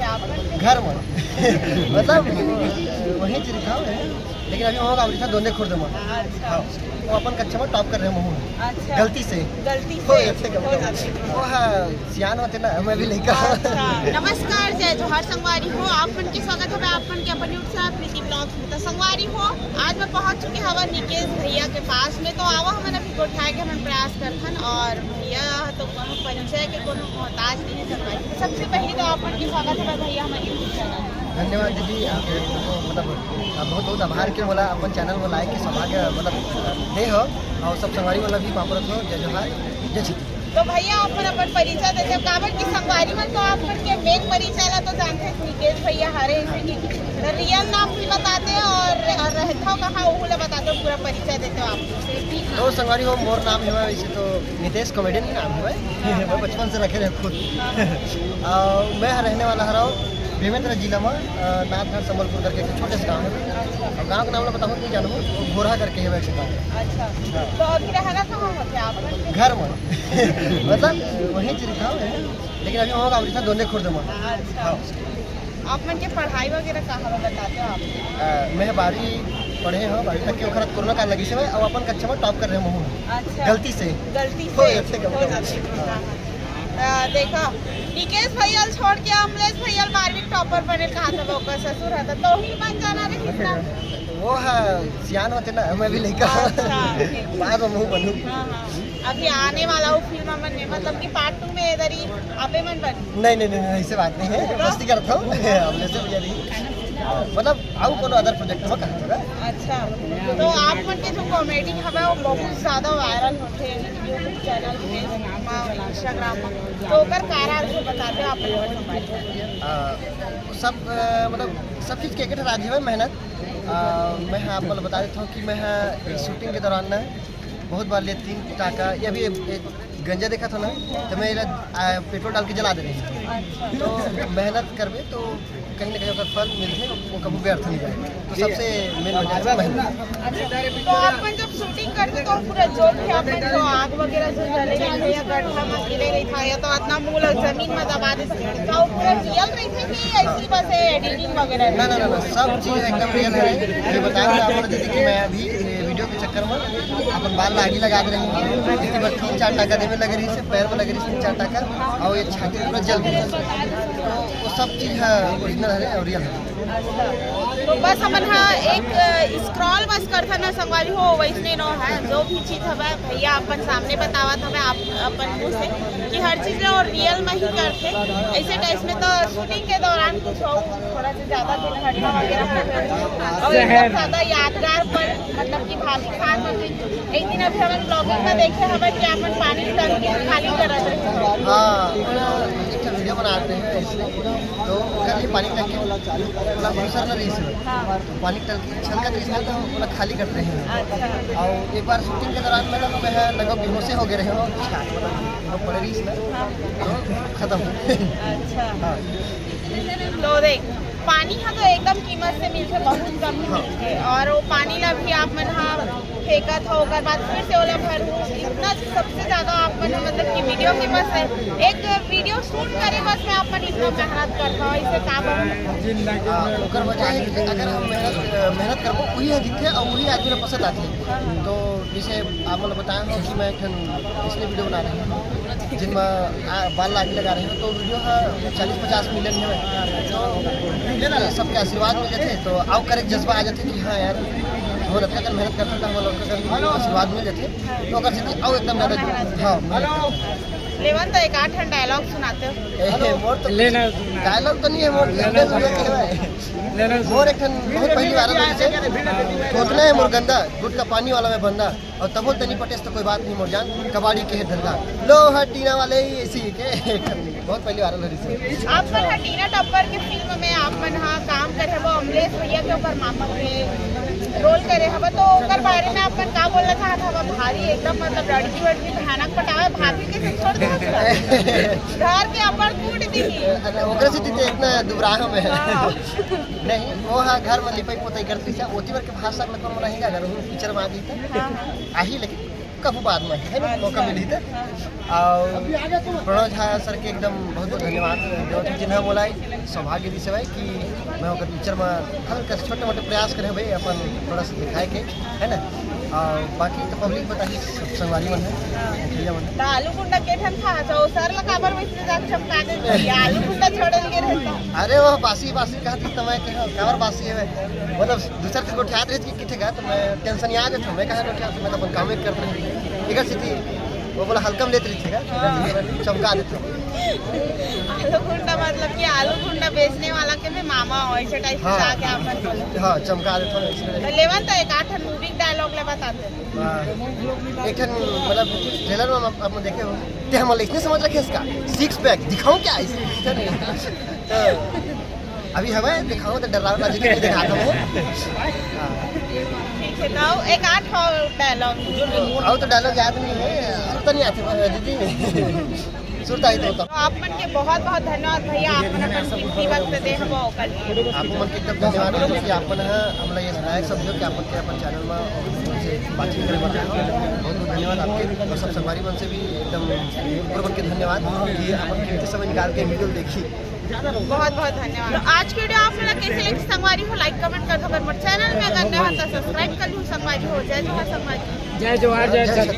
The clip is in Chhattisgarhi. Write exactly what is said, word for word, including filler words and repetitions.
घर में। मतलब, वही चीज था, लेकिन अभी वहाँ का अमृता दोनों खुर्द में। अच्छा। हाँ, वो अपन कक्षा में टॉप कर रहे हैं, महू। अच्छा। गलती से। गलती से। हो जाते कभी हो कभी। जाते। वो हाँ, सियान होते ना, मैं भी लइका। अच्छा। नमस्कार, जय जोहार संगवारी हो, आप मन के स्वागत है आप मन के अपन YouTube channel प्रीति vlogs में। तो संगवारी हो, आज मैं पहुंच चुके हवा निकेश भैया के पास में। तो आवा, हमन अभी गोठाए के हमन प्रयास करथन और भैया तो कोनो परिचय के कोनो मोहताज नहीं है संगवारी। तो सबसे पहले तो आप मन के स्वागत है भैया हमारे YouTube channel। धन्यवाद दीदी, आप, मतलब, आप बहुत बहुत आभार के मोला अपन चैनल में लाए के सौभाग्य, मतलब, दे हो। और सब संगवारी वाला भी पापड़ हो, जय जोहार, जय छत्तीसगढ़। तो भैया, आप मन अपन परिचय देते हो, काबर कि संगवारी मन तो आप मन के मेन परिचय ला तो जानते हैं, निकेश भैया हरे, जैसे कि रियल नाम भी बताते हैं और, और रहता हो कहाँ, वो ला बताते हो, पूरा परिचय देते हो आप। तो संगवारी हो, मोर नाम है वैसे तो नितेश, कॉमेडियन ही नाम है। मैं बचपन से रखे रहे खुद। आ, मैं रहने वाला हराव बेमेतरा जिला में, आ, नाथगढ़ संबलपुर करके एक छोटे से गांव है। और गांव का नाम ला बताऊँ, नहीं जानू, वो घोरहा करके है वैसे गाँव। अच्छा। हाँ। तो अभी रहना कहाँ होते आप? घर में। मतलब, वही चीज था, लेकिन अभी वहाँ का अमृता दोनों खुर्द में। अच्छा। हाँ। आप मन के पढ़ाई वगैरह कहाँ में बताते हो आप? आ, मैं बारहवीं पढ़े हो, बारहवीं तक के ओखर कोरोना काल लगी से, अब अपन कक्षा में टॉप कर रहे हो। अच्छा। गलती से। गलती हो से। जाते कभी हो कभी। जाते। हाँ। हाँ, हाँ। आ, देखा, निकेश भैया छोड़ के अमलेश भैया बारहवीं टॉपर बने, कहा था ओकर ससुर है, तो ही बन जाना रही ना। वो है, सियान होते ना, मैं भी लइका। अच्छा, ठीक। बाद में मुंह बनू। हाँ, हाँ। अभी आने वाला वो फिल्म मन में, मतलब कि पार्ट टू में इधर ही आपे मन बन। नहीं, नहीं, नहीं, नहीं, ऐसे बात नहीं है, मस्ती करता हूँ। हमने से भैया नहीं। मतलब, आओ कोनो अदर प्रोजेक्ट में करते हैं। अच्छा, तो आप मन के जो कॉमेडी हवे, वो बहुत ज्यादा वायरल होते हैं YouTube चैनल पे, इंस्टाग्राम में, तो ओकर कारण से बताते हो आप मन के। आ, सब, आ, मतलब, सब चीज के एक ठे राज है, मेहनत। आ, मैं हाँ आप मन बता देता हूँ कि मैं हाँ शूटिंग के दौरान ना बहुत बार ले तीन टाका, ये अभी एक, एक गंजा देखा था ना, तो मैं एला, आ, पेट्रोल डाल के जला दे रही हूँ। तो मेहनत करबे तो कहीं ना कहीं ओकर फल मिलथे, वो कभी व्यर्थ नहीं जाए। तो सबसे मेन वजह है मेहनत। अच्छा, तो आप मन जब शूटिंग करते तो पूरा जो भी आप मन जो आग वगैरह जो जले रही था या गड्ढा में गिरे रही था या तो इतना मूल और जमीन में दबा देते, क्या वो पूरा रियल रही थी कि ऐसी बस एडिटिंग वगैरह? ना, ना, ना, ना, सब चीज एकदम रियल है। ये बता रहे हैं आप लोग दीदी कि मैं अभी, ये वीडियो के चक्कर में अपन बाल ला आगी लगा दे रहे हैं। इतनी बार तीन चार टाका देवे लगे रही से, पैर में लगे रही से तीन चार टाका, और ये छाती पूरा जल गई। तो वो सब चीज है, ओरिजिनल है और रियल है। तो बस हमन हा एक, अ, स्क्रॉल बस करथन ना संगवारी हो, वैसने नो है। जो भी चीज हवे भैया अपन सामने बतावत हवे आप अपन मुंह से कि हर चीज ला और रियल में ही करथे। ऐसे टाइप में तो शूटिंग के दौरान कुछ और थोड़ा सा ज्यादा दुर्घटना वगैरह हो गई और एकदम ज्यादा यादगार पल, मतलब कि भाभी के साथ में भी। एक दिन अभी हमन ब्लॉगिंग में देखे हवे कि अपन पानी की टंकी खाली करत रहे। हाँ, एक ठो वीडियो बनाते हैं इसलिए, तो ओकर लिए पानी टंकी वाला घुसर ना रही से। हाँ। तो पानी टंकी छलकत रही से, तो ओला खाली करते हैं। अच्छा। और एक बार शूटिंग के दौरान में ना, मैं लगभग बेहोशे हो गए रहे हो, पड़े रही से, तो खत्म। अच्छा। हाँ। तो देख, पानी हा तो एकदम कीमत से मिलथे, बहुत कम मिलथे, और वो पानी ला भी आप मन हा फेंकत हो, ओकर बाद फिर से ओला भरू, इतना सबसे ज्यादा आप मन हा, मतलब कि वीडियो के बस है, एक वीडियो शूट करे बस में आप मन इतना मेहनत करता हो, इसे का बोलूं? हाँ, ओकर वजह है कि अगर हम मेहनत, मेहनत करबो, वही है दिखे और वही आदमी ला पसंद आथे। तो जैसे आप मन ला बताया हो कि मैं एक ठन इसलिए वीडियो बना रहे हो, जिन में आ, बाल ला आगी लगा रहे हो, तो वीडियो है चालीस पचास मिलियन है, तो सबके आशीर्वाद मिल जाते, तो आओ करे जज्बा आ जाते कि हाँ यार, हम लोग अगर मेहनत करते तो हम लोग का आशीर्वाद मिल जाते, तो अगर से आओ एकदम ज्यादा, हाँ, मेहनत करते। लेवन तो एक आध ठन डायलॉग सुनाते हो। ए, मोर तो लेना डायलॉग तो नहीं है, मोर लेना लेना सुनना चाहिए भाई। लेना मोर एक ठन बहुत पहली वायरल होइस, तोतना है मोर गंदा, गुटखा पानी वाला मैं बंदा, और तबो तनी पटेस तो कोई बात नहीं मोर जान, कबाड़ी के है धंधा, लोहा टीना वाले ही ऐसी के बहुत पहली वायरल हो रही है। आप मन हा टीना टप्पर के फिल्म में आप मन हा काम करे हव, अमलेश भैया के ऊपर मामा के रोल करे हव, तो ओकर बारे में आप मन का बोलना चाहत हव? भारी एकदम मतलब लड़की वड़की भयानक पटावे, भाभी के से छोड़ दे घर के अपन कूट दी। अरे ओकरे से तो इतना दुबराह में है। हाँ। नहीं, वो हा घर में लिपाई पोताई करती से, ओती बर के भाषा में कौन बनाएगा अगर वो पिक्चर में आ गई तो। हाँ, हाँ। आही लेकिन अब बाद में, है ना, मौका मिली तो। और प्रणव झा सर के एकदम बहुत बहुत धन्यवाद, जो कि जिन्हें बोला है, सौभाग्य दिस है कि मैं ओकर पिक्चर में हल्का से छोटे मोटे प्रयास करे भाई, अपन थोड़ा सा दिखाए के, है ना। और बाकी तो पब्लिक बताही, सब संगवारी मन है, भैया मन है। तो आलू गुंडा के ठन था, तो सर ला काबर वैसे जाके चमका दे, ये आलू गुंडा छोड़न के रहता। अरे वो बासी बासी कहा थी तो मैं कहा काबर बासी है, मतलब दूसर के गोठियात रही कि किथे गया, तो मैं टेंशन आ जाता, मैं कहा गोठियात, मैं तो अपन काम ही करते रहे। इधर से थी, वो बोला हल्का में लेते रही थी, चमका देते। आलू गुंडा मतलब कि आलू गुंडा बेचने वाला के भी मामा हो, ऐसे टाइप से हाँ। जाके अपन बोले। हाँ, चमका देते हैं इसमें। तो लेवन तो एक आठ मूवी डायलॉग ले बताते। हाँ। एक ठन मतलब ट्रेलर में आप, आप देखे हो, ते हम इसने समझ रखे इसका सिक्स पैक दिखाऊं क्या इसे? तो अभी हमें दिखाओ तो डरा वाला जितने दिखा दो। हाँ। ठीक है, तो एक आठ और डायलॉग। और तो डायलॉग याद नहीं है, सुरता नहीं आती दीदी। सुरता ही तो होता। तो आप मन के बहुत बहुत धन्यवाद भैया, आप मन अपन कीमती वक्त दे हम ओकर लिए। आप मन के एकदम धन्यवाद है कि आप मन ह हमला ये सहायक समझो कि आप मन के अपन चैनल में से बातचीत करे बर। बहुत बहुत धन्यवाद आपके और सब संगवारी मन से भी एकदम ऊपर मन के धन्यवाद कि अपन कीमती समय निकाल के वीडियो देखी। बहुत बहुत धन्यवाद। तो आज की वीडियो आप मन ला कैसे लगी संगवारी हो, लाइक कमेंट कर दो, अगर मोर चैनल में अगर नया हो तो सब्सक्राइब कर लो संगवारी हो। जय जोहार संगवारी। जय जोहार, जय जय छत्तीसगढ़।